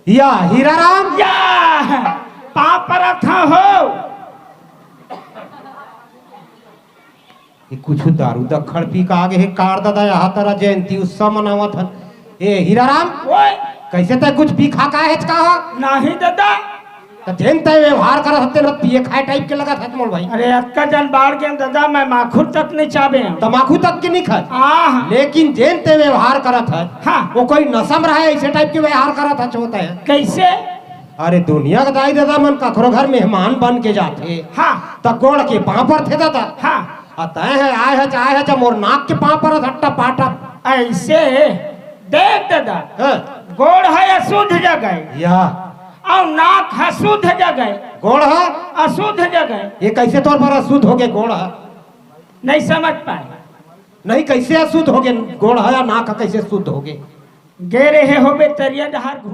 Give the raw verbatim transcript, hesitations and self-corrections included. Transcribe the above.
या हीराराम। या पाँव परत हँव हो। ये कुछ दारू दक्खड़ पी का आगे हे कार ददा, यहाँ तरा जयंती उत्सव मनावत हन। ए हीराराम, ओए। कइसे तैं कुछ पी खा का हेच का हो? नहीं ददा। त जेन तैं व्यवहार करत हस तेन पिए खाए टाइप के लगत हस मोर भाई। अरे अतका जन बाढ़ गेन ददा, मैं माखुर तक नहीं चाबे हँव। तमाखू तक के नहीं खात? आह। लेकिन जेन तैं व्यवहार करत हस, हाँ। वो कोई नशा म रहे ऐसे टाइप के व्यवहार करत हस होता है। कइसे? अरे दुनिया के दाई ददा मन कखरो घर मेहमान बन के जाथे। हाँ। त गोड़ के पाँव परथे ददा। हाँ। अ तैं ह आय हच, आय हच, मोर नाक के पाँव परत हस टपाटप। अइसे? देख ददा, हाँ। गोड़ ह अशुद्ध जगह या। अउ नाक ह शुद्ध जगह। गोड़ ह? अशुद्ध जगह। ये कइसे तोर बर अशुद्ध होगे गोड़ ह? नहीं समझ पाए। नहीं, कइसे अशुद्ध होगे गोड़ ह या नाक ह कइसे शुद्ध होगे? गे रहे होबे तरिया डहार घूम